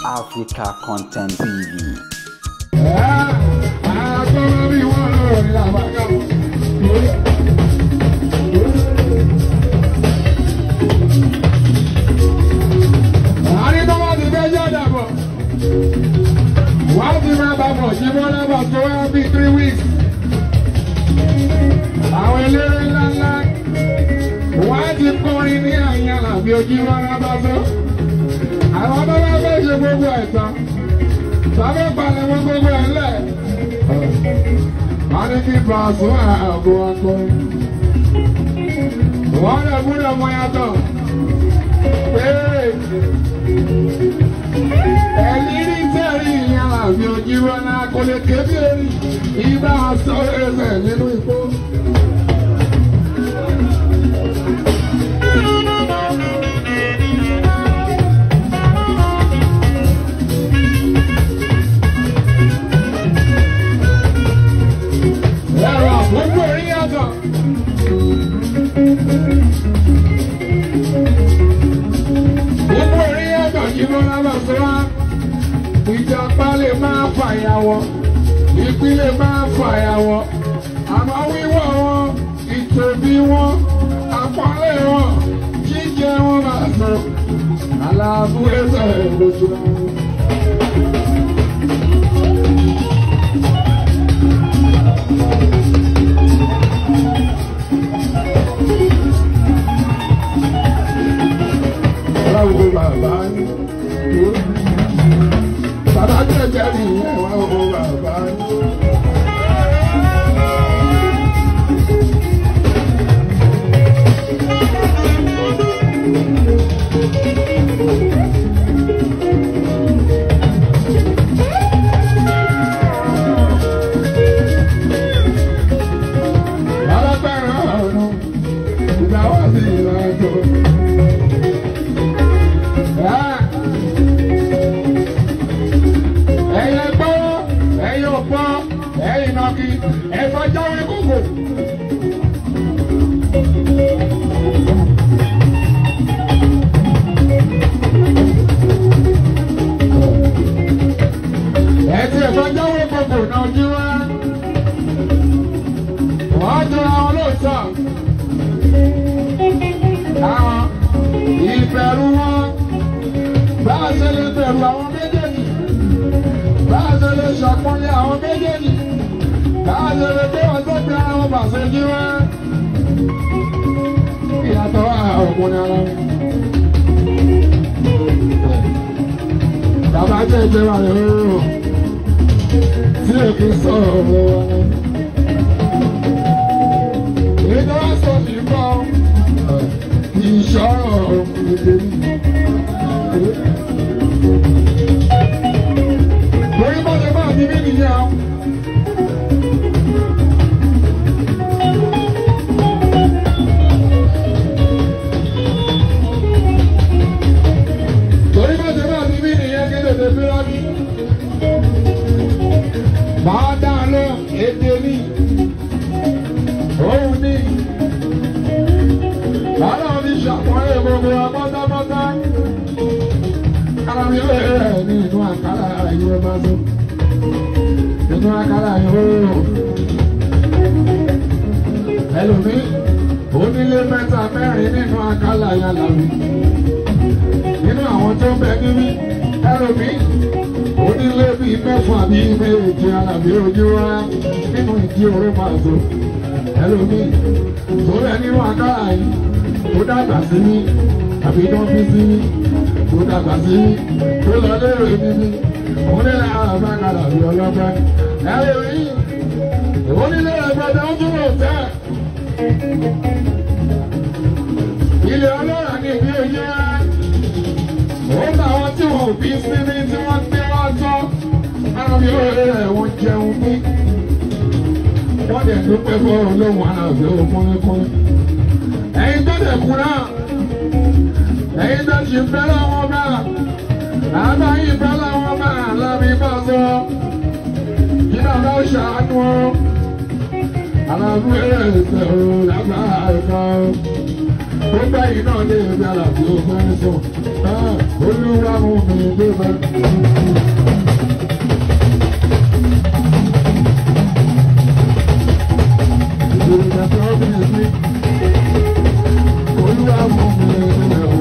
Africa Content TV. Bí 3 weeks. Àwọn eléré ńláńlá wọ́n á ti kọrin ní àyàn àbí ojú wọn bá tó. Àwọn tó bá fẹ́ ṣe gbogbo ẹ̀tàn, sábẹ́ palẹ̀ wọn gbogbo ẹ̀ lẹ̀. Wọ́n ní kí Pasuma àgbo akọrin. Wọ́n lè gbúdọ̀ mọ yàtọ̀. Ẹ̀lírí tẹ̀rí ìyẹn àbí ojú wọn náà kò lè kébí orí ibà sọ̀rọ̀ ẹsẹ̀ nínú igbó. Ẹ̀rọ àbúrò orí yàtọ̀. Gbogbo orí yàtọ̀ yìí ló lábàá sọ́wọ́. Ìjàpá lè máa fàyàwọ́, ìpín lè máa fàyàwọ́, àmọ́ wíwọ̀ wọn, ìtòbí wọn, àpọ́nlé wọn, jíjẹ wọn máa sọ, àlàáfù ẹsẹ̀ lójú wọn. Ọlọ́run bàbá ní. Bàbá jẹ́jẹ́ ní ẹ̀wọ̀n o bàbá. Bàbá fẹ́ràn ọ̀run, ìgbà wà sí ìrìnàjò. Ẹ̀fọ́ jáwé kókò. Ẹ̀tí ẹ̀fọ́ jáwé kókò náà jí wá. Wọ́n jọra wọn lóòótọ́. Àwọn ìbẹ̀rù wọn. Bá a ṣe lè bẹ̀rù àwọn méjèèjì. Bá a ṣe lè ṣàpọ́nlé àwọn méjèèjì. Káàdé pé wọ́n tó gbé ara wọn bàṣẹ jí wá. Ìyàtọ̀ wà ọkùnrin ara wọn. Bàbá jẹ́ ìjọba rẹ̀ ooo. Tí èkì sọ̀rọ̀ wọn. Ìjọba sọ ní kọ́. Kì í ṣọ̀rọ̀ ìdè mi. Torí bá ṣe máa ní bí nìyẹn. Máa dá lọ èdè ní òun ní bàálà ní ṣàpọ̀lẹ̀ gbogbo apátápátá ara mi rẹ̀ ní inú àkàrà ìwé máa tó inú àkàrà ìwé ẹlòmí onílé mẹ́ta mẹ́rin nínú àkàrà yàrá mi nínú àwọn tó ń bẹ níbí ẹlòmí onílé bíi mẹ́fà bíi méje alábí ojú wa nínú ìdí orí pàṣẹ ẹlòmíì tó rẹ nínú àkàrà yìí tó dàgbà sí mi àbí tó fi sí mi tó dàgbà sí mi tó lọ lérò níbí onílé àbákàrà bíi ọlọ́pẹ́ ẹlòmíì onílé ẹgbẹ̀dẹ̀ ó túbọ̀ tẹ́ ilé ọlọ́rà ní ìdí ojú wa ó làwọn tí wọn ò bí sí ní tí wọ́n gbé wá tọ́ ara mi ò rẹ̀ wọ́n jẹun ní. Wọ́n dẹ̀ dúpẹ́ fún olóhùn aláàfin òkúnlẹ́kúnlẹ́. Ẹ̀yin tó dẹ̀ kú náà, ẹ̀yin tó ṣì fẹ́ láwọn bá, àbá yìí fẹ́ láwọn bá lábí bá sọ. Kí bàbá ó ṣàánú ọ́, aláàfin ẹ̀sẹ̀ ò lágbára ẹ̀ka. Gbogbo ẹ̀yin náà lè fi aláàfin òkúnlẹ́ sọ. Olúwa mú mi débẹ̀. Ìgbà tó bí sí, Olúwa mú mi débẹ̀ o.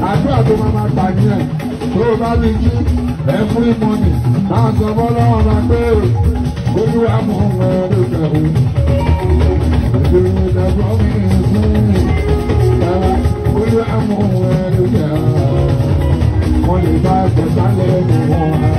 Àdúrà tó máa máa gbà ní ẹ̀ tó bá mi jí every morning máa sọ fọ́lọ́wọ́n máa pé Olúwa mú mi débẹ̀ o. Ìgbà tó bí sí, Olúwa mú mi débẹ̀ o. Wọ́n lè bá ẹ̀sán lẹ́nu wọn.